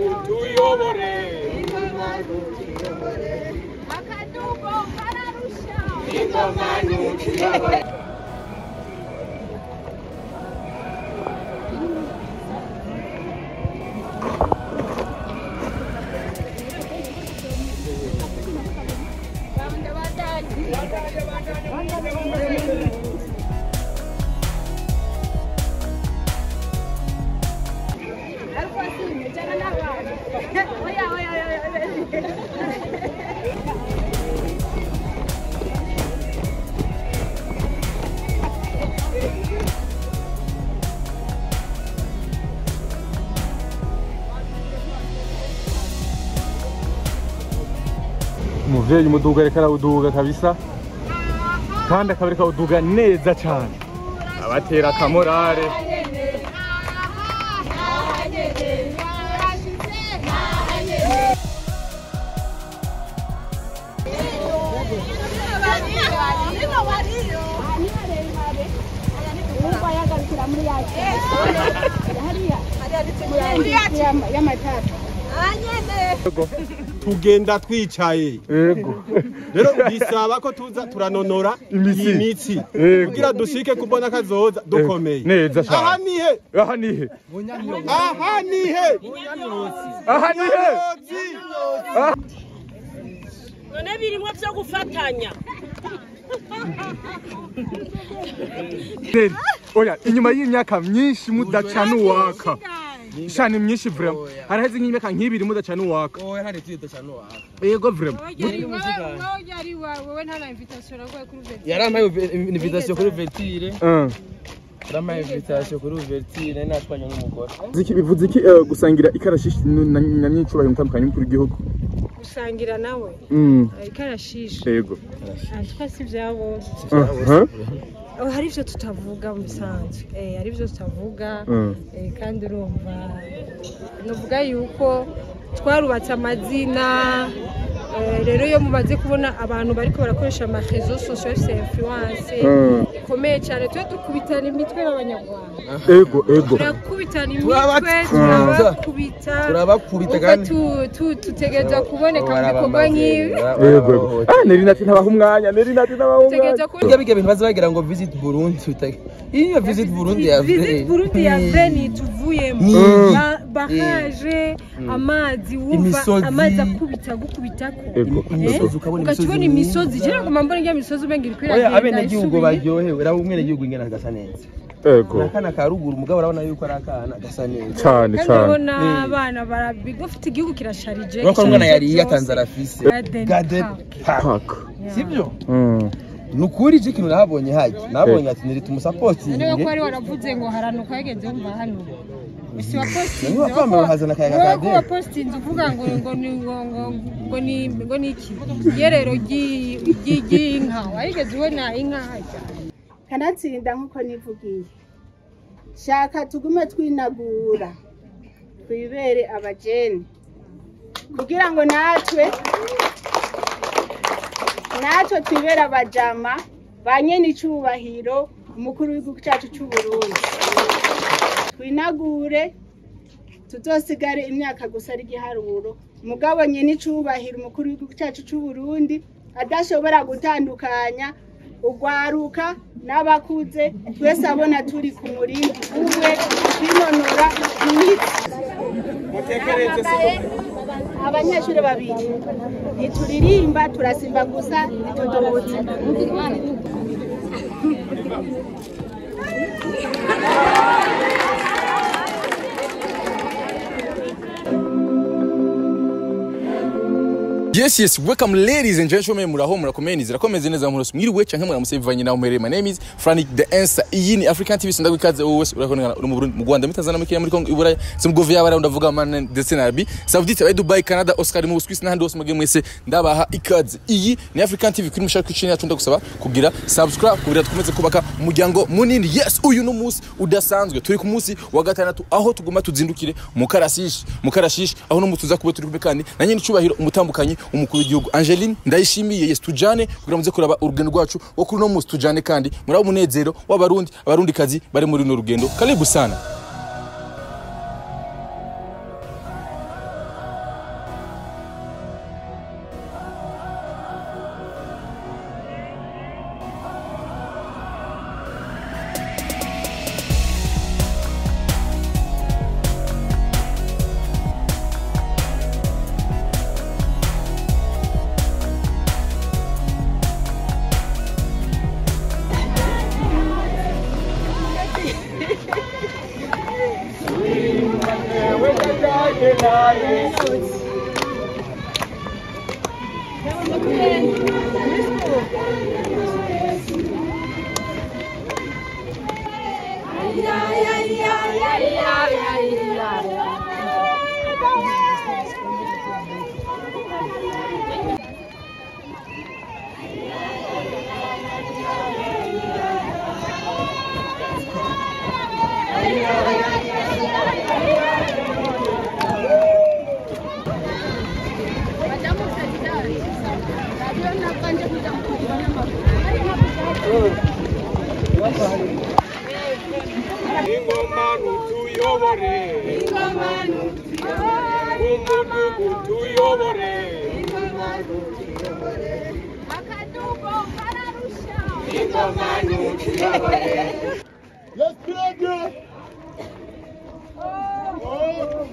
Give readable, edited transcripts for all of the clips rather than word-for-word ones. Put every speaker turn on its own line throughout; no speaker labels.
Nutuyobore.
Akadugo kararusha.
Ingoma nutuyobore.
Umuvyeyi umuduga ariko arawuduga kabisa kandi akaba ariko awuduga neza cane abatera akamorare.
Tugenda twicaye.
Yego.
Rero bisaba ko tuza turanonora imitsi kugira dushike kubona kazoza dukomeye.
Neza cyane.
Aha nihe?
Aha nihe?
Aha nihe?
Aha nihe?
None birimwe byo gufatanya.
Oya, inyuma y'imyaka myinshi mudacana uwaka. Shani myinshi vraiment. Haraheze nk'imyaka nk'ibiri mudacana uwaka.
Oya hari tudacana uwaka.
Yego vraiment.
Yari wewe nta invitation nagoye kuri ouverture.
Yarampaye invitation kuri ouverture. Yarampaye invitation kuri ouverture natwanye n'umugore.
Ziki bivuze iki gusangira ikarashishi na nyicubahiro mutandukanye n'umukuru w'igihugu?
Gusangira nawe. Ikarashishi.
Yego.
Twese ivyabo. Hari ivyo tutavuga mu bisanzwe, hari ivyo tutavuga, kandi urumva nuvuga yuko twarubatse amazina. Rero iyo mumaze kubona abantu bariko barakoresha ama réseaux sociaux c'est influence ikomeye cyane, twe dukubitana imitwe y'abanyarwanda.
Ego ego.
Turakubitana imitwe, turabakubita,
turabakubita kandi
tutegereza kuboneka mu bikorwa nk'ibi.
Ego ego. Ah neri nati ntabaha umwanya, neri nati ntabaha umwanya.
Bijya bijya bintu bazagira ngo visit Burundi utake. Iyo visit Burundi ya
visit Burundi ya veni tuvuyemo. Barrage, amazi wumva amazi akubita gukubitako. Ukabona imisozi, je ngoma mbona ngiye imisozi umenga iri kwiragenda.
Oya abene gihugu baryohewe, raba umwene gihugu ingena gasa neza.
Ego.
Nakana ka ruguru mugabo urabona yuko ari akana gasa neza.
Cyane cyane.
Urabona abana barabigufite igihugu kirasharije.
Urabona umwana yari yatanze arafise. Garden
Park.
Sibyo? Nukuri je kintu nahabonye haje. Nabonye ati niri tumusapotinge.
Niyo ko ari waravuze ngo haranuka yageze umva hano. Isi wa postinze. Wa postinze uvuga ngo ngo ngo ni ngo ni iki? Yerero ry'inka. Wayigeze ubona inka hajya.
Kanatsinda nkuko nivugiye. Shaka tugume twinagura. Twibere abajene. Kugira ngo natwe twibere abajama banye n'icubahiro umukuru w'igihugu cyacu cy'u Burundi. Twinagure tuzosigare imyaka gusa ari igiharuro mugabo nyene icubahiro umukuru w'igihugu cyacu cy'u Burundi adashobora gutandukanya ugwaruka n'abakuze twese abona turi ku murindi umwe twinonora imitsi. Abanyeshuri babiri ntituririmba turasimba gusa ntitudobotse.
Yes, yes, welcome ladies and gentlemen, muraho murakomeye nizera komeze neza muhose mwiriwe canke muramutse bivanye naho muherereye. My name is Frank the Answer. Iyi ni African TV sindagwa ikaze wowe wese urakonekana uri mu Burundi, mu Rwanda, muri Tanzania, muri Kenya, muri Congo, Iburaya, Zimbabwe, y'abara ndavuga man ndetse na Arabie Saoudite, abaye Dubai, Canada, Oscar mu Swiss n'ahandi hose mugiye mwese ndabaha ikaze. Iyi ni African TV kuri mushaka kwicina yacu ndagusaba kugira subscribe kugira dukomeze kubaka umuryango munini. Yes, uyu ni umunsi udasanzwe. Turi ku munsi wa gatandatu aho tuguma tuzindukire mu Karashishi aho no mutuza kuba turi kumwe kandi na nyine icubahiro umutambukanyi umukuru w'igihugu Angeline Ndayishimiye. Yes, tujane kugira muze kuraba urugendo rwacu wo kuri no munsi, tujane kandi murabo umunezero w'abarundi abarundi kazi bari muri no rugendo. Karibu sana.
Ingoma nutuyobore, ingoma nutuyobore, umudugu tuyobore, ingoma nutuyobore, akadugo kararusha, ingoma nutuyobore.
Let's play girl. Oh.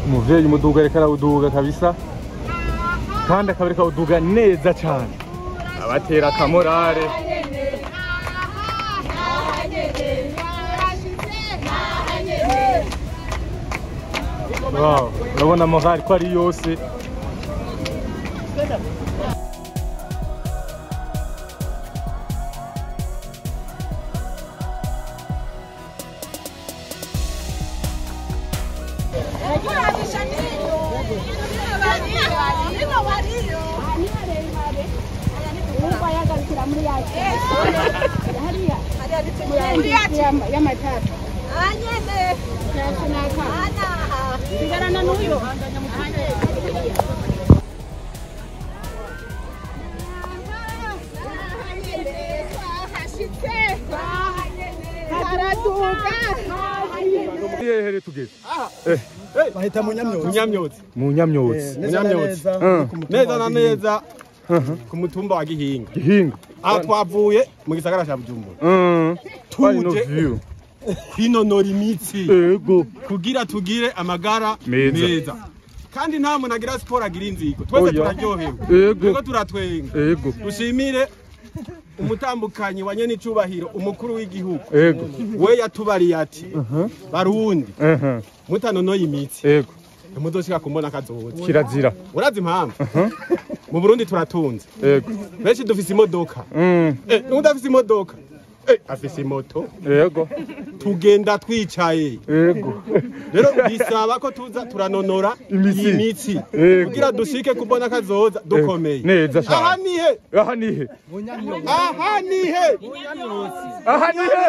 Umuvyeyi umuduga ariko arawuduga kabisa kandi akabereka uduga neza cyane abatera akamorare. Wow, urabona morale ko ari yose.
Bahita munyamyotsi. Munyamyotsi. Munyamyotsi. Neza na neza ku mutumba wa Gihinga. Gihinga. Aho twavuye mu gisagara ca Bujumbura. Tuje kwinonora imitsi. Yego. Kugira tugire amagara meza. Kandi nta muntu agira siporo agira inziko. Twese turaryohewe. Yego turatwenga. Yego. Dushimire umutambukanyi wa nyene icubahiro umukuru w'igihugu. Yego. We yatubariye ati Barundi mutanonoye imitsi. Yego. Muzoshika kumbona kazoza. Kirazira. Urazi impamvu? Mu Burundi turatunze. Yego. Benshi dufise imodoka. N'udafise imodoka. Afise moto. Yego. Tugenda twicaye. Yego. Rero bisaba ko tuza turanonora imitsi kugira dushike kubona kazoza dukomeye. Neza cyane. Aha nihe? Aha nihe? Aha nihe? Aha nihe?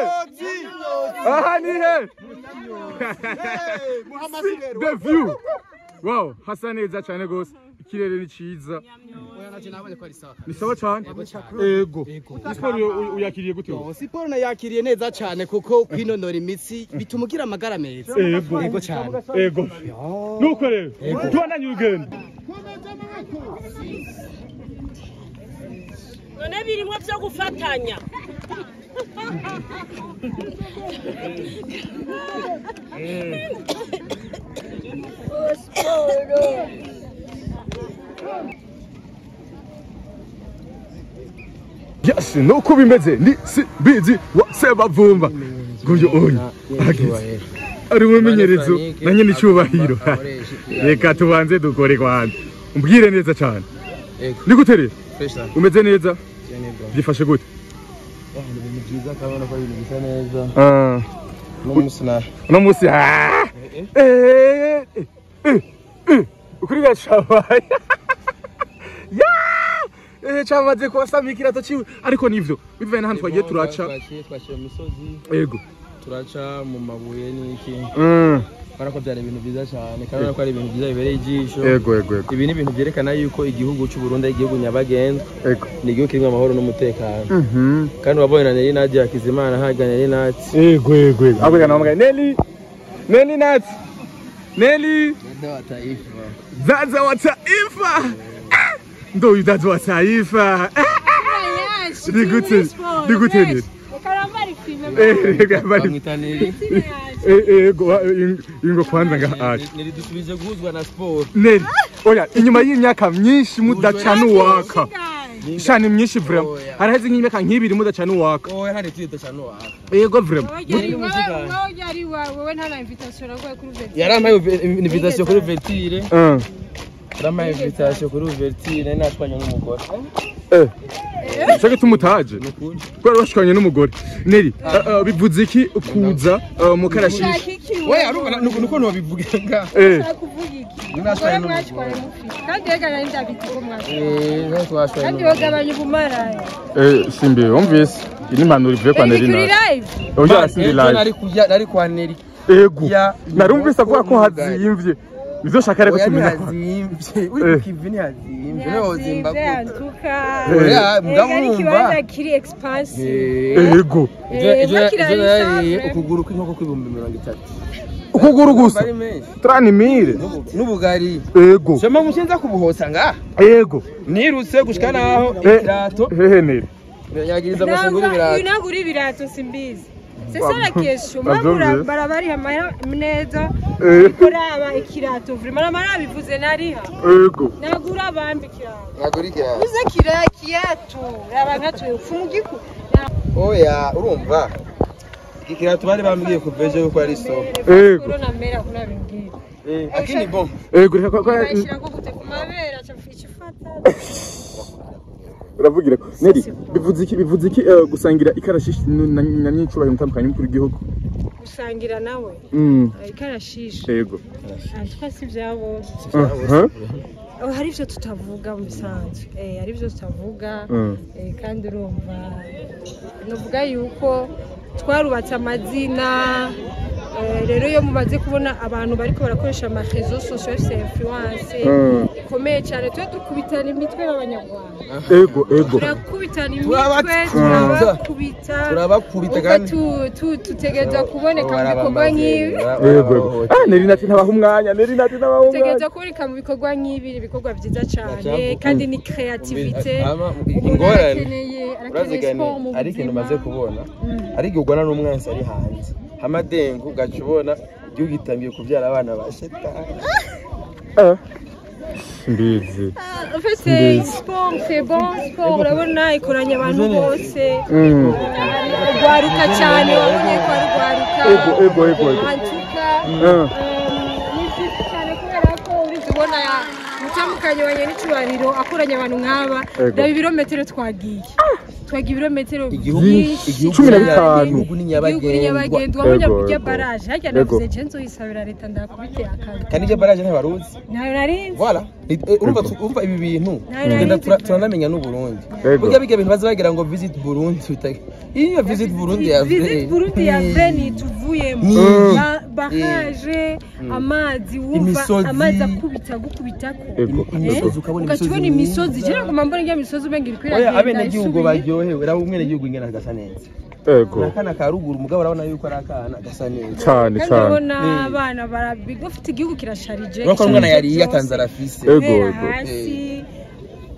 Aha nihe? The view. Wow, hasa neza cyane gose. Ikirere ni ciza. Ni sawa cyane. Ego. Siporo uyakiriye gute?
Siporo nayakiriye neza cyane kuko kwinonora imitsi bituma ugira amagara meza.
Ego.
Ego cyane.
Ego. Nuko rero tubandanye urugendo.
None birimwo byo gufatanya. Siporo.
Yes, nuko bimeze ni Simbizi wa Sebavumba. Nguyu onye agize ari umumenyerezo na nyene icubahiro. Reka tubanze dukore kwanza. Umbwire neza cyane. Ni gute rero? Umeze neza? Byifashe gute?
Ni ibintu byiza kabona ko ibintu bisa neza. No
musi. Ukuri gacabaye. Ya! Chamaze kwasama ikirato ciwe ariko nivyo bivaye n'ahantu twagiye turaca
twaciye mu misozi.
Yego.
Turaca mu mabuye n'iki. Barako byari ibintu byiza cyane kandi ko ari ibintu byiza bibereye ijisho.
Yego yego yego.
Ibi ni ibintu byerekana yuko igihugu cy'u Burundi ari igihugu nyabagendwa.
Yego.
Ni igihugu kirimo amahoro n'umutekano. Kandi wabonye na Nelly Nadia Hakizimana haga Nelly Nati.
Yego yego yego. Abo kana bamwe Nelly. Nelly Nati. Nelly. Zaza wa taifa. Ndo Zaza wa taifa. Ni gute ni. Ingo kwanza nga
Nelly dusubije guhuzwa na sport.
Nelly oya inyuma y'imyaka myinshi mudacana uwaka. Shani myinshi vraiment. Haraheze nk'imyaka nk'ibiri mudacana uwaka.
Oya hari tudacana uwaka.
Yego vraiment.
Yari wewe nta invitation naguye kuri ouverture.
Yarampaye invitation kuri ouverture. Yarampaye invitation kuri ouverture nashwanye n'umugore.
Shaka tumutaje. Kubera bashwanye n'umugore. Nelly bivuze iki kuza mu karashishi?
Oya arumva nuko no bivuga nga.
Kuvuga iki? Nashwanye n'umugore. Kandi rega nari ndabizi ko mwashwanye. Kandi wagabanye ubumaraya.
Simbi wumvise ini impanuro ivuye kwa Nelly
Nati.
Oya Simbi live.
Nari kujya nari kwa Nelly.
Ego. Narumvise avuga ko hazimvye. Ivyo shaka reko tumenya ko
hazimvye. Uri kukivi ni hazimvye. No zimba
gute.
Oya mugabo
ikibanza kiri expansive.
Ego.
Ejo yari ukuguru kw'inkoko kw'ibihumbi 30.
Ukuguru gusa. 30,000.
N'ubugari.
Ego.
Shema mushinza kubuhotsa nga.
Ego.
Nirutse gushika naho ikirato.
Hehe Nelly.
Yagiriza amashinguri ibirato.
Inagura ibirato simbizi. C'est ça la question. Mabura barabari hamara neza. Kuraba ikirato vraiment amara bivuze nariha.
Ego.
Nagura bambi ikirato.
Nagura ikirato.
Uze kirato. Raba nkatwe ufumugiku.
Oya urumva. Ikirato bari bambwiye kuva ejo yuko ari so.
Ego.
Corona mera kuna bimbwiye.
Akini bon.
Ego reka ko
ashira ko gute kumabera icifata.
Uravugira ko Nelly bivuze iki gusangira ikarashishi na nyicubahiro mutandukanye mukuru w'igihugu?
Gusangira nawe ikarashishi.
Yego.
Antwa si byabo. Hari ivyo tutavuga mu bisanzwe, hari ivyo tutavuga, kandi urumva novuga yuko twarubatse amazina. Rero iyo mumaze kubona abantu bariko barakoresha ama réseaux sociaux, c'est influence ikomeye cyane. Twe dukubitana imitwe b'abanyarwanda.
Ego ego.
Turakubitana imitwe, turabakubita.
Turabakubita.
Uko
kandi
tutegerezwa kuboneka mu bikorwa nk'ibi.
Ego ego. Ah, Neri Nati ntabaha umwanya, Neri Nati ntabaha umwanya.
Tutegerezwa kuboneka mu bikorwa nk'ibi, ni ibikorwa byiza cyane kandi ni creativité. Umuntu
ingorane
arakeneye
urazigane
sport mu
ari ikintu
buzima.
Maze kubona ariko ugwana n'umwansi ari hanze hamadengu ugaca ubona igihugu gitangiye kubyara abana ba shetani.
Mbizi.
En fait, c'est sport, c'est bon sport. Urabona ikoranya abantu bose. Urwaruka cyane, wabonye ko ari urwaruka.
Ego ego ego ego.
En tout cas, ni byiza cyane kubera ko urize ubona ya mutandukanye wanye n'icyubahiro akoranya abantu nk'aba.
Ego.
Reba ibirometero twagiye. Twagiye ibirometero
igihugu
byinshi.
Igihugu
15.
Igihugu ni
Igihugu ni
nyabagendwa.
nyabagendwa. Wabonye
Ego,
burya
ego.
baraje. Harya
Ego.
navuze je nzoyisabira leta ndakubite akantu.
Kandi iryo baraje ntibaruzi.
Ntayo narinzi.
Voilà. Urumva urumva ibi bintu
Ntayo
tugenda
narinzi.
turanamenya n'Uburundi.
Ego.
Burya bijya bintu baza bagira ngo visit Burundi iyo visit Burundi ya
Visit Burundi ya veni tuvuyemo. Baraje amazi wumva
Imisozi.
amazi akubita gukubitako.
Ego.
Imisozi ukabona
Ugaca ubona
imisozi.
imisozi je ngoma mbona irya misozi umenga iriko
Oya,
iragenda
abenegihugu
isubiye.
baryohewe, raba umwenegihugu ingene gasa neza.
Ego.
Akana ka ruguru mugabo urabona yuko ari akana gasa neza.
Cyane
Kandi
cyane.
urabona abana bafite igihugu kirasharije.
Urabona ko umwana yariye
byose.
atanze arafise.
Ego
Guhera
ego.
hasi.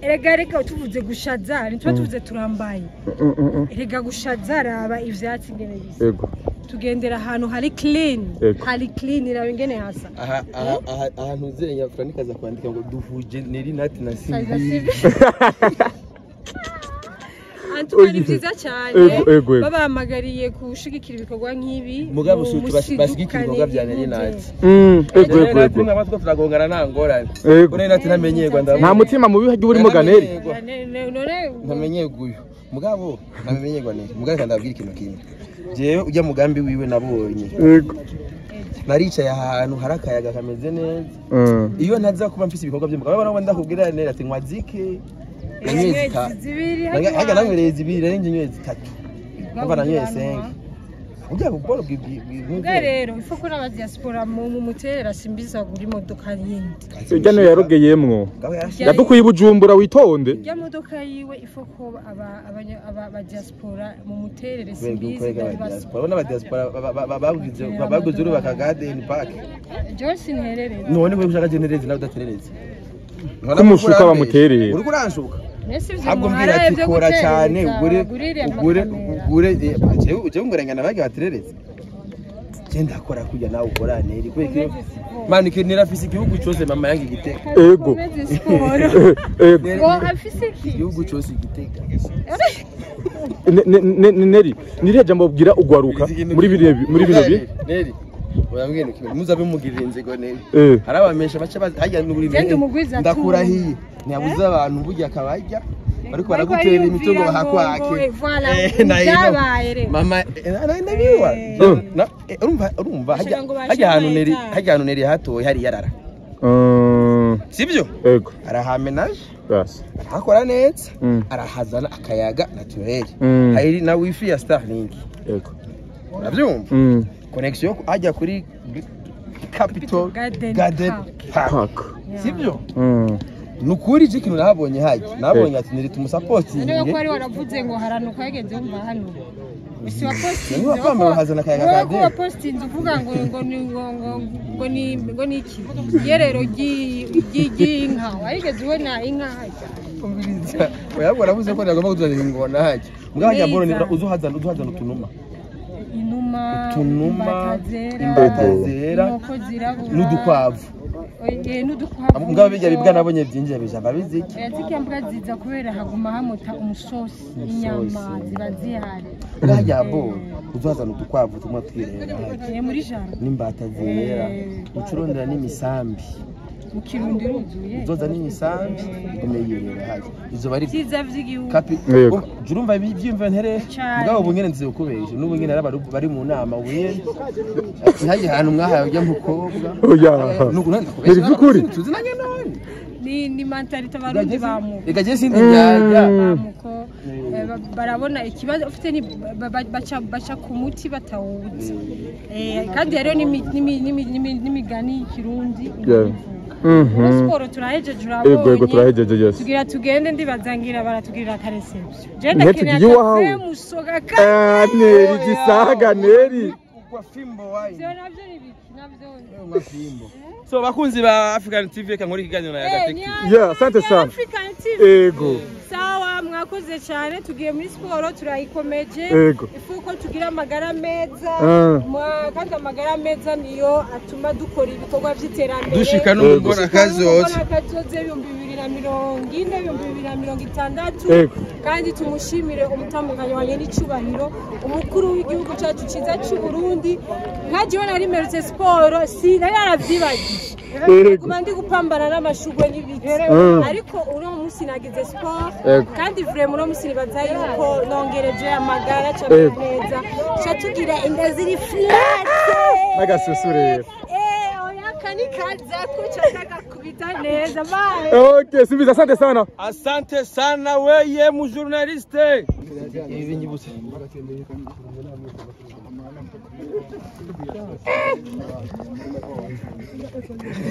Erega reka tuvuze gushaza ntituba tuvuze turambaye. Erega gushaza raba ivyatsi ingene bisa.
Ego.
Tugendera ahantu hari clean.
Ego.
Hari clean raba ingene hasa.
Aha aha aha ahantu uzenya Frank aza kwandika ngo duhuje Neri Nati na
Saza
Simbi.
Antuka ni byiza cyane.
Ego ego ego.
Babahamagariye gushigikira ibikorwa nk'ibi.
Mugabo bashigikira ibikorwa bya Neri Nati.
Ego ego ego.
Neri Nati turagongana nta ngorane.
Ego.
Neri Nati ntamenyerwa ndabona.
Nta mutima mubi hajya urimo ganeri.
None
Ntamenyerwa uyu. Mugabo ntamenyerwa Neri. Mugabo reka ndababwira ikintu kimwe. Jewe ujya mugambi wiwe nabonye.
Ego.
Naricaye ahantu hari akayaga kameze neza. Iyo ntaza kuba mfise ibikorwa by'umugabo urabona ko ndakubwira Neri ati nkwazike. Nanyweye
zibiri
hajya nanywereye zibiri narenze nyweye zitatu. Umva nanyweye senke. Burya buboro
Ubwo rero ifu ko n'aba diaspora mu muterera simbiza gura imodoka yindi.
Irya niyo yarogeyemwo. Yadukuye i Bujumbura witonde.
Irya modoka yiwe ifu ko aba diaspora mu muterere simbizi ndabibasaba.
Urabona aba diaspora baguze urubaka garden park.
Joyce nterereza.
None we ushaka genereze nawe udaterereza.
Kumushuka bamuterera.
Uriko uranshuka.
Mbese ivyo
Ahubwo mbwira
muharaye
ati
vyo
kora cyane
guterereza,
ugure
bagurire
ugure
amakamera.
ugure jewe jewe ngorengana bage baterereza. Je ndakora kujya nawe ukora Neri kubera ko mani kinira afise igihugu cyose mama yange igitega.
Ego.
Komeze siporo.
Ego.
Ngo afise iki?
Igihugu cyose igitega.
Neri, niriya jambo ubwira ugwaruka muri biriya muri bino bi.
Neri urambwira ikintu muzabe mugirira inzigo Neri.
Eh.
Hari abamesha baca bazi hajya n'uburi
Genda umugwiza
ndakurahiye ntiyabuze abantu burya akabajya bariko baragutera imitungo bahakwake.
Voilà,
Eh,
byabaye rero.
Mama nabiwa urumva urumva hajya
Bashira ngo
hajya ahantu Neri
bashira
hajya ahantu Neri hatoye hari yarara sibyo
Ego.
arahamenaje
Basi.
arahakora neza arahazana akayaga naturel hari na wifi ya Starlink.
Ego.
Urabyumva connection hajya kuri Capital
Garden
Garden
Park.
Park
Park.
sibyo nukuri je kintu nahabonye hajya nabonye ati niri
None
tumusapotinge
ko wari waravuze ngo haranuka yageze wumva hano. Si wapostinze.
Nani wapamba bahazana akayaga
Wowe
ka
ko
Deni?
wapostinze uvuga ngo ngo ni ngo ngo ngo ni ngo ni iki? Yerero ry'inka. Warigeze ubona inka hajya?
Umviriza oya waravuze ko nagomba kuzanira ingona hajya mugabo hajya boro ni
Neza.
uzuhazana uzuhazana utunuma
Inuma,
utunuma
imbata zera,
imbata zera
inkoko zirabura,
n'udukwavu.
N'udukwavu.
Mugabo bijya bibwa nabonye byinjiye bija babiziki.
Oya, zirya mbwa ziza kubera haguma hamota umusosi, inyama ziba zihari.
Hajya boro uzuhazana udukwavu tumwe twirera hajya
Muri jardin.
n'imbata zera ucurondera n'imisambi.
Mu Kirundi ruzuye.
Uzoza n'imisambi igume yirera hajya izo bari
Vyiza vy'igihugu.
kapi.
Yego.
Jurumva ibyiyumvo ntere
Cane.
mugabo ubu nyene nziye kubesha n'ubu nyene ari bari mu nama ubu nyene ati hajya ahantu mwahaye ujya mukobwa.
Oya.
Nuko
Neri by'ukuri.
tuzinanye none.
Ni mentalité abarundi bamuko.
Reka je sindi njyajya.
Bamuko barabona ikibazo ufite ni baca ku muti batawuzi. Kandi rero n'imigani y'ikirundi. Siporo turahejeje urabonye.
Yego turahejeje yes.
Tugira tugende ndibazangira baratugirira ka reception. Je ndakeneye akafe musoga ka.
Neri gisaga neri.
Kwa fimbo wayi.
Sio navyo ni biki navyo.
Fimbo. So bakunzi ba African TV reka nkore ikiganiro na Yagateki.
Yeah, asante sana.
African TV.
Ego.
Sawa mwakoze cyane tugiye muri siporo turayikomeje. Ifuko tugira amagara meza. Kandi amagara meza niyo atuma dukora ibikorwa by'iterambere.
Dushika no mu mbona kazoza.
Kazoza 2040 2060. Kandi tumushimire umutambukanyi wanye n'icubahiro umukuru w'igihugu cyacu cyiza cy'u Burundi. Nka jewe nari merutse siporo si nari yaravyibagiye. Guma ndi gupambana n'amashugwe n'ibiti. Ariko uno munsi nagize siporo kandi vraiment uno munsi nibaza yuko nongereje amagara cyane neza. Tugira inda ziri flat.
N'agasusu rero.
Oya kanikaza ko cyashaka kubita neza. Bye.
Okay, Simbizi asante sana.
Asante sana weye mu journaliste. Ibi nyibutse.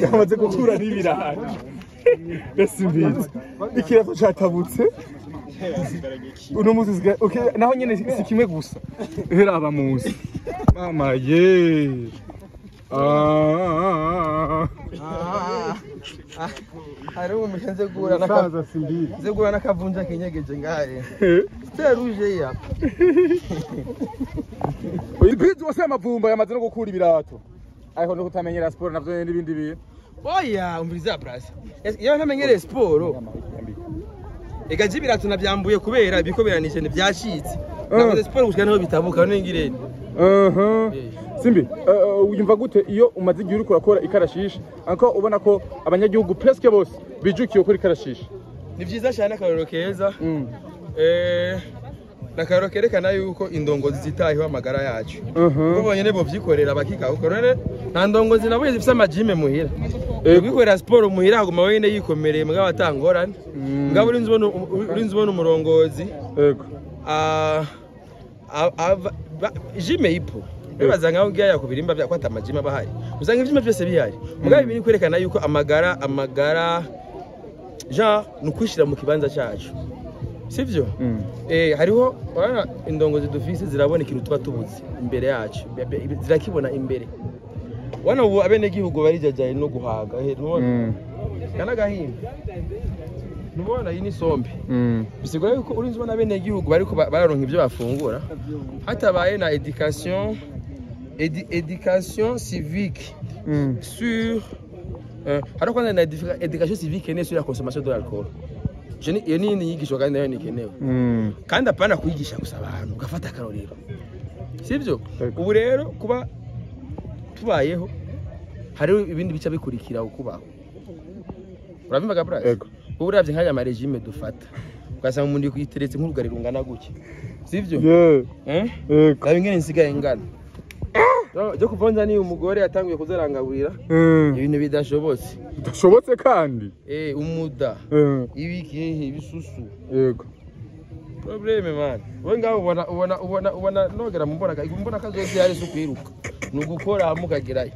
Yamaze gukura n'ibirayi. Simbizi. Ikirato cyatabutse. Uno muzi okay, naho nyene si kimwe gusa. Hera aba muzi. Mama ye.
Hari umushenze gura
nakaza Simbizi.
Zegura nakavunja kinyegeje ngare. Steruje ya.
Ibizi wose amavumba yamaze no gukura ibirato. Ariko no kutamenyera siporo navyo n'ibindi bintu.
Oya, umviriza brasa. Iyo ntamenyereye siporo. Ega jibirato nabyambuye kubera ibikoberanije ntibyashitse. Nakoze siporo gushika niho bitabuka none ngirene.
Simbi, uyumva gute iyo umaze igihe uriko urakora ikarashishi anko ubona ko abanyagihugu presque bose bijukiye gukora ikarashishi?
Ni vyiza cyane akarorero keza. Nakarorero kerekana yuko indongozi zitahiwe amagara yacu. Kuko bonyene bo vyikorera bakikawukora none nta ndongozi nabonye zifise amajime muhira. Kwikorera siporo muhira aguma wenyene yikomereye mugabo atangorane. Mugabo urinzi ubona umurongozi.
Yego.
Jime ipo. Bibaza nkaho ngiya yakubirimba byakwata amajima bahari. Usanga ivyuma byose bihari. Mugabo ibi ni kwerekana yuko amagara genre nukwishira mu kibanza cyacu. Sivyo? Hariho urabona indongozi dufise zirabona ikintu tuba tubuze imbere yacu. Zirakibona imbere. Wana ubu abene gihugu barijajaye no guhaga. Ntubona. Kana gahinda. Ntubona iyi ni sombe. Bisigura yuko urinzi ubona abene gihugu bariko bararonka ibyo bafungura. Hatabaye na education civique sur alors qu'on a éducation civique née sur la consommation de l'alcool. Je ni niyigisho kandi nayo nikenewe. Kandi apana kuyigisha gusa abantu ugafata akarorero. Sivyo? Ubu rero kuba tubayeho hari ibindi bica bikurikira ukubaho. Urabimba Gabriel?
Yego.
Ubu uravye nk'aya ma regime dufata. Ugasanga umuntu yiteretse nk'urugari rungana guke. Sivyo?
Yeah.
Yego. Ndabingene nsigaye ngana. Ryo kuvunja ni umugore atanguye kuzarangaburira ibintu bidashobotse.
Bidashobotse kandi?
Umuda. Ibiki ibisusu.
Yego.
Probleme man. Wewe ngaho ubona nogera mu mbona kazoze yari so kwiruka. Nugukora hamukagerayo.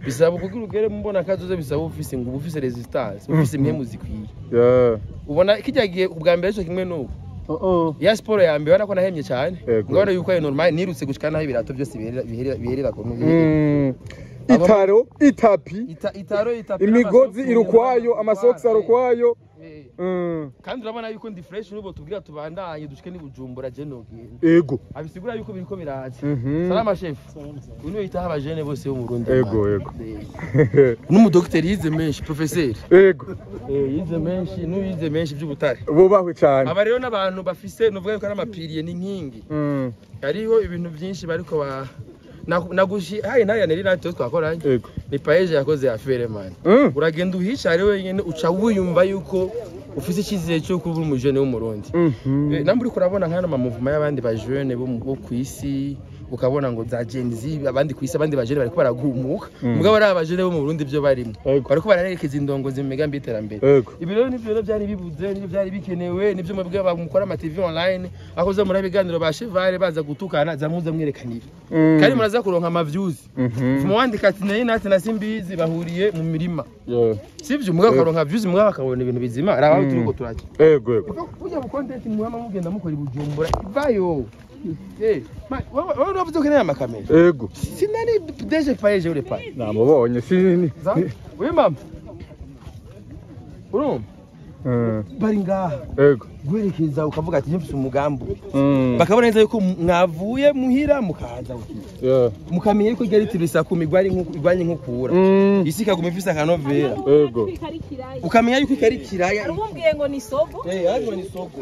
Bisaba kugira ugere mu mbona kazoze bisaba ufise ngo ufise resistance, ufise impemu zikwiye.
Yeah.
Ubona kijya gihe ubwa mbere cyo kimwe nuko. Ya siporo ya mbere urabona ko nahemye cyane. Ngabona yuko ari normal nirutse gushika naho ibirato byose biherera ko.
Itaro, itapi,
itaro, itapi,
imigozi irukwayo, amasokisi arukwayo.
Kandi urabona yuko ndi fresh nubo tubwira tubandanye dushike ni Bujumbura je nogenda.
Ego.
Abisigura yuko biriko biraza. Salama chef. Uno yitaha abajene bose bo mu Burundi.
Ego, ego.
N'umudokiteri yize menshi, professeur.
Ego.
Yize menshi, n'uyize menshi by'ubutare.
Bubahwe cyane.
Aba rero n'abantu bafise nuvuga yuko ari amapiriye n'inkingi. Hariho ibintu byinshi bariko ba nagushi hayi nayo nari natwe twakoranye. Ni paeje yakoze affaire man. Uragenda uhicare wenyene uca wiyumva yuko ufise icyizere cyo kuba umujene w'umurundi. Namburi kurabona nkana amamuvuma y'abandi ba jeune bo kwisi Ukabona ngo za Gen Z, abandi kwisi, abandi bajene bariko baragumuka, mugabo ari abajene bo mu Burundi byo barimo bariko bararekeza indongozi mu migambi y'iterambere. Ibi rero nivyo rero byari bibuze, nivyo byari bikenewe, nivyo mwebwe mukora ama TV online aho za muri ibiganiro ba Chevale baza gutukana, za muza mwerekana ibi kandi muraza kuronka ama views. Muwandika ati nayi nati na Simbizi bahuriye mu mirima, sivyo? Mugabo karonka views, mugabo akabona ibintu bizima arabaho turiko turajya.
Yego.
Burya bu content muhama mugenda mukora ibujumbura ivayo. Wewe uravuze ko ukeneye amakamera.
Yego.
Sinari deje paye je ure paye.
Namubonye sini.
We mama. Urumva? Bari ngaha.
Yego.
Guherekeza ukavuga ati mfise umugambi. Bakabona neza yuko mwavuye muhira mukaza gukina. Mukamenya yuko ryari tibisa ku migwari nkuko igwanye nkukura. Isi kaguma ifise akanovera.
Yego.
Ukamenya yuko ikari kiraya.
Urumbwiye ngo ni sogo.
Ariko ni sogo.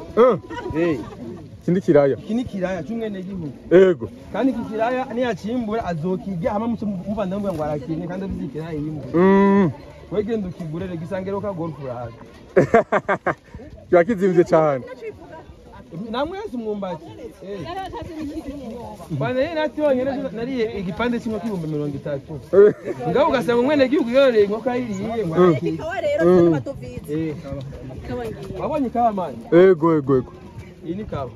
Kindi kiraya.
Iki ni kiraya cy'umwene gihugu.
Yego.
Kandi iki kiraya niyacimbura azokirya hama muvanda mvuga ngo arakinye kandi abizi ikiraya yimbura. Wegenda ukigurere gisangero ka golf urahaga.
Yakizimvye cyane.
Namwese mwumbati. Bana yeye nati yonyene nariye igipande kimwe k'ibihumbi 30. Ngaho ugasanga umwene gihugu yororeye inkoko ayiriye ngo arakinye.
Ikawa rero tuna matovize.
Wabonye kawa mani?
Yego.
Iyi ni kawa.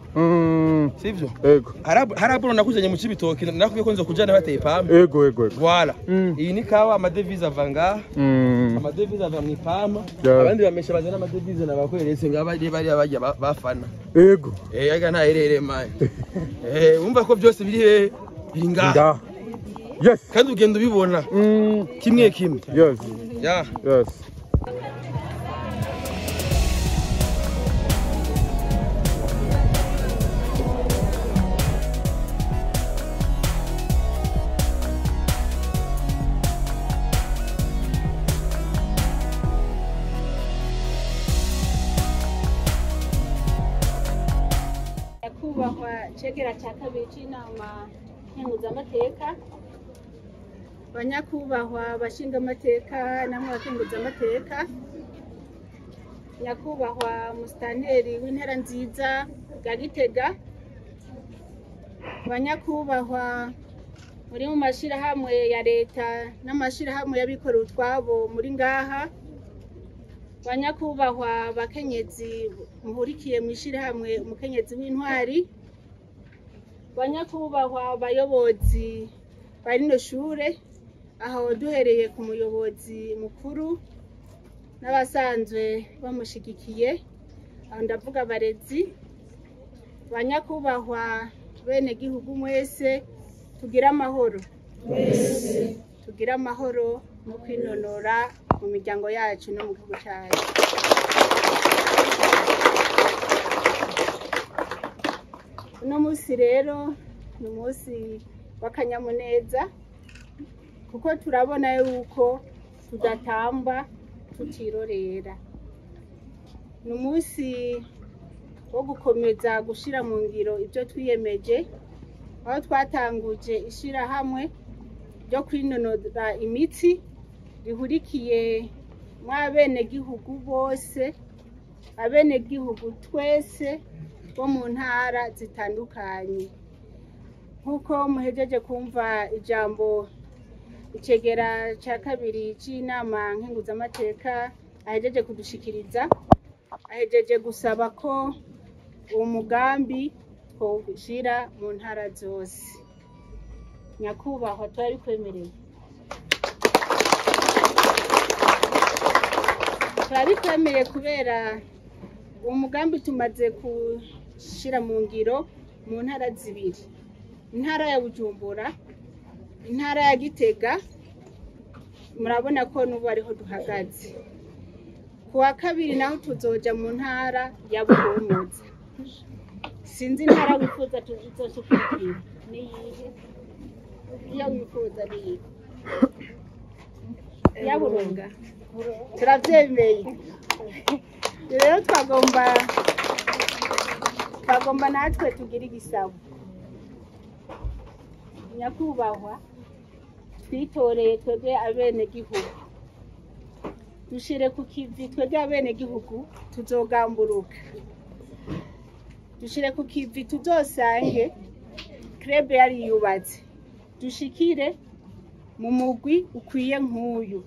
Sivyo?
Yego.
Haraburo nakuzanye mu cibitoki nakubwiye ko nzo kujana bateye pampa.
Yego.
Voilà. Iyi ni kawa, amadevize ava ngaha. Amadevize ava mu ipampa. Abandi bamesha bazana amadevize nabakweretse ngaba bari bari bafana.
Yego.
Aga nta herere mani. Umva ko byose biri hehe? Biri ngaha.
Yes.
Kandi ugenda ubibona. Kimwe kimwe.
Yes.
Yeah.
Yes.
Nyakubahwa cegera cya kabiri c'inama nkenguzamateka, banyakubahwa bashingamateka namwe bakenguzamateka, nyakubahwa musitanteri w'intara nziza ya Gitega, banyakubahwa muri mu mashirahamwe ya leta n'amashirahamwe y'abikorera utwabo muri ngaha, banyakubahwa bakenyezi muhurikiye mu ishirahamwe umukenyezi w'intwari, banyakubahwa bayobozi bari no shure, aho duhereye ku muyobozi mukuru n'abasanzwe bamushigikiye, aho ndavuga abarezi, banyakubahwa bene gihugu mwese, tugira amahoro, tugira amahoro mu kwinonora mu miryango yacu no mu gihugu cyacu. Uno munsi rero ni umunsi w'akanyamuneza, kuko turabona yuko tudatamba tutirorera. Ni umunsi wo gukomeza gushira mu ngiro ibyo twiyemeje, aho twatanguje ishirahamwe ryo kwinonora imitsi rihurikiye mw'abenegihugu bose, abenegihugu twese bo mu ntara zitandukanye. Nkuko muhejeje kumva ijambo icegera cya kabiri c'inama nkenguzamateka ahejeje kudushikiriza, ahejeje gusaba ko uwo mugambi twawushyira mu ntara zose. Nyakubahwa turabikwemereye, turabikwemereye kubera uwo mugambi tumaze gushyira mu ngiro mu ntara zibiri, intara ya Bujumbura, intara ya Gitega. Murabona ko n'ubu ariho duhagaze. Ku wa kabiri naho tuzoja mu ntara ya Buhumuza. Sinzi intara wifuza tuzoshikira niyihe, iyo wifuza niyihe? Ya Burunga. Turavyemeye rero, twagomba natwe tugira igisabo. Nyakubahwa twitoreye twebwe abenegihugu, dushire ku kivi twebwe abenegihugu tuzogamburuka, dushire ku kivi tuzosange Club yari yubatse dushikire mu mugwi ukwiye nk'uyu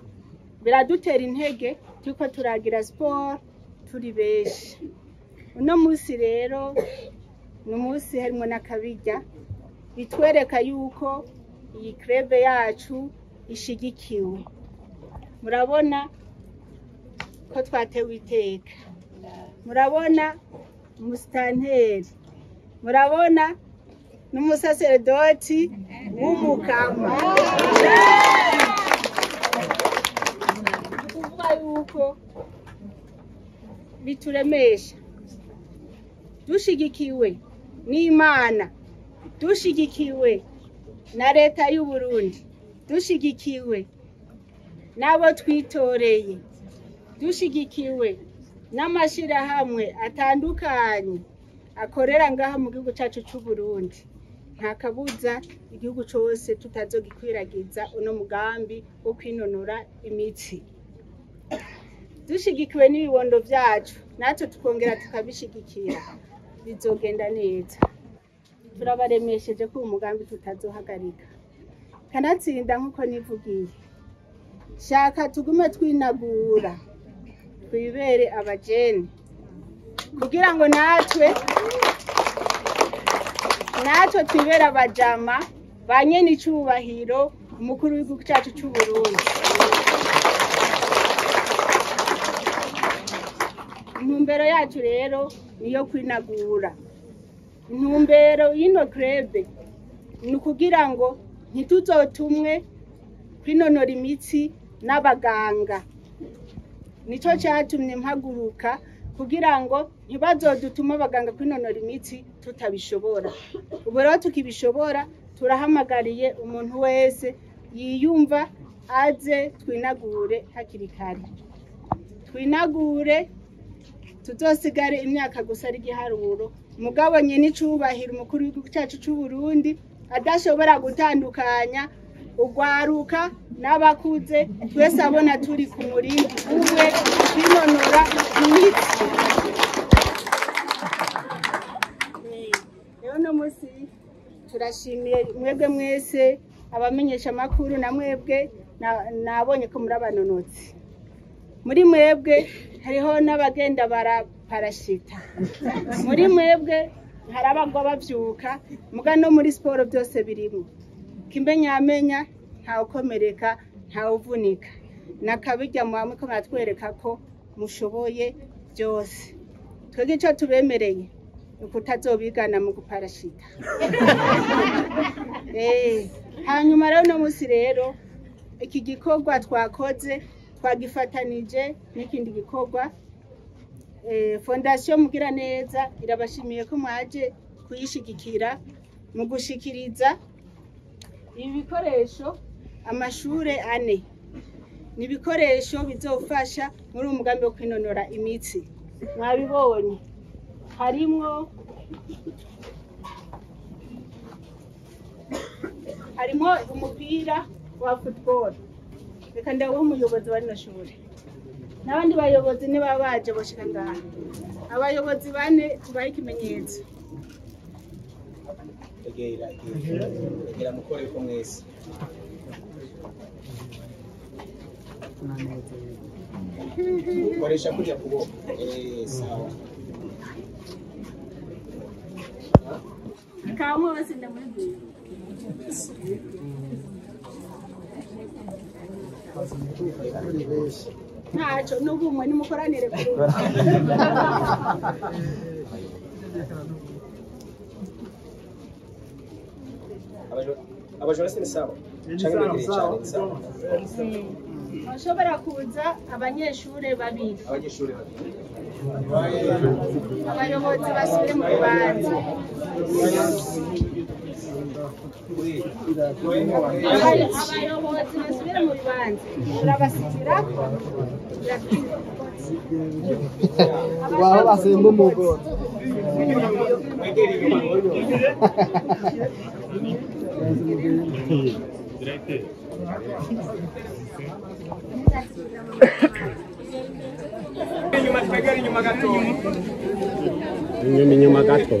biradutera intege tuko turagira sport turi benshi. Uno munsi rero ni umunsi harimo n'akabirya bitwereka yuko iyi club yacu ishigikiwe. Murabona ko twatewe iteka, murabona umusitanteri, murabona n'umusaseredoti w'umukama. Kuvuga yuko bituremesha dushigikiwe n'Imana, dushigikiwe na leta y'u Burundi, dushigikiwe n'abo twitoreye, dushigikiwe n'amashirahamwe atandukanye akorera ngaha mu gihugu cyacu cy'u Burundi. Nta kabuza igihugu cyose tutazogikwiragiza uno mugambi wo kwinonora imitsi. Dushigikiwe n'ibibondo byacu natwe tukongera tukabishigikira, bizogenda neza. Turabaremesheje ko umugambi tutazohagarika. Kanatsinda nkuko nivugiye, shaka tugume twinagura twibere abajene kugira ngo natwe twibere abajama ba nyene icubahiro umukuru w'igihugu cyacu cy'u Burundi. Intumbero yacu rero niyo kwinagura. Intumbero y'ino club ni ukugira ngo ntituzotumwe kwinonora imitsi n'abaganga. Nico cyatumye mpaguruka kugira ngo ntibazodutuma abaganga kwinonora imitsi tutabishobora. Ubu rero tukibishobora, turahamagariye umuntu wese yiyumva aze twinagure hakiri kare. Twinagure tuzosigare imyaka gusa ari igiharuro. Mugabo nyene icubahiro umukuru w'igihugu cyacu cy'u Burundi adashobora gutandukanya ugwaruka n'abakuze, twese abona turi ku murindi umwe twinonora imitsi. Rero no munsi turashimiye mwebwe mwese abamenyesha makuru na mwebwe nabonye ko muri abanonotsi. Muri mwebwe hariho n'abagenda baraparashita, muri mwebwe hari abagwa bavyuka, muga no muri siporo byose birimo. Kimenyamenya ntawukomereka ntawuvunika, nakabirya mwamwe ko muratwereka ko mushoboye byose. Twebwe ico tubemereye ni ukutazobigana mu guparashita. Hanyuma rero no munsi rero iki gikorwa twakoze twagifatanije n'ikindi gikorwa. Fondation Mugiraneza irabashimiye ko mwaje kuyishigikira mu gushikiriza ibi bikoresho amashure ane. Ni ibikoresho bizofasha muri uwo mugambi wo kwinonora imitsi. Mwabibonye harimwo umupira wa football. Reka ndawuhe umuyobozi wa rino shure n'abandi bayobozi niba baje boshika ngaha. Abayobozi bane tubahe ikimenyetso.
Egera mukore ko mwese. Koresha kurya kuboko. Sawa.
Kamwe bose ndamubwira. Ntacyo n'ubumwe nimukoranire ku rugo.
Abajura ni sawa. Canke begereye cyane ni sawa.
Bashobora kuza abanyeshure babiri.
Abanyeshure babiri.
Abayobozi basubire mu rubanza. Abayobozi basubire mu bibanza. Turabasigira.
Waho basemba umugore.
Inyuma inyuma gato.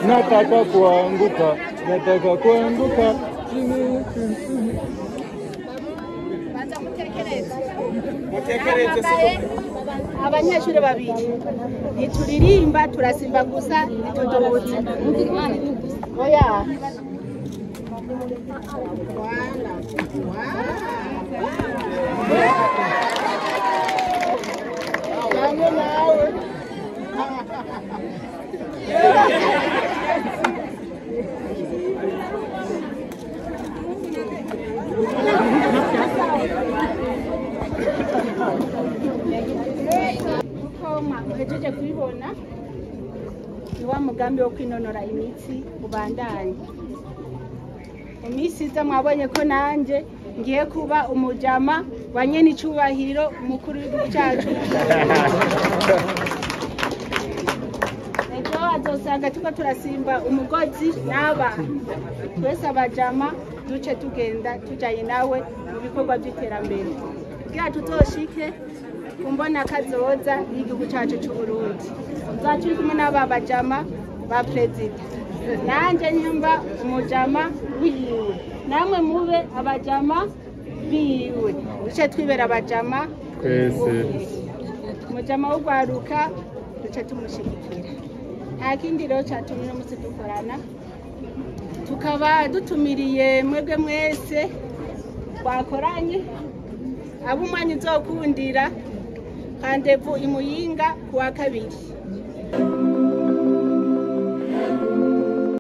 Nataka kuanguka, nataka kuanguka chini.
Abanyeshuri babiri ntituririmba turasimba gusa ntitudobotse. Oya. Kuko mwahejeje kubibona ni wa mugambi wo kwinonora imitsi ubandanye. Mu minsi iza mwabonye ko nanje ngiye kuba umujama wa nyenicubahiro umukuru w'igihugu cyacu. Ejo azosanga turiko turasimba umugozi n'aba twese abajama duce tugenda tujanye nawe mu bikorwa by'iterambere kugira tuzoshike kumbona kazoza y'igihugu cyacu cy'u Burundi. Tuzoba turi kumwe n'aba bajama ba perezida, nanje nyumva umujama wiwe, namwe mube abajama biwe, duce twibera abajama
twese.
Umujama w'ugwaruka duce tumushigikira. Nta kindi rero catumye uno musi dukorana, tukaba dutumiriye mwebwe mwese twakoranye abo umwanya uzokundira rendez-vous i Muyinga kuwa kabiri.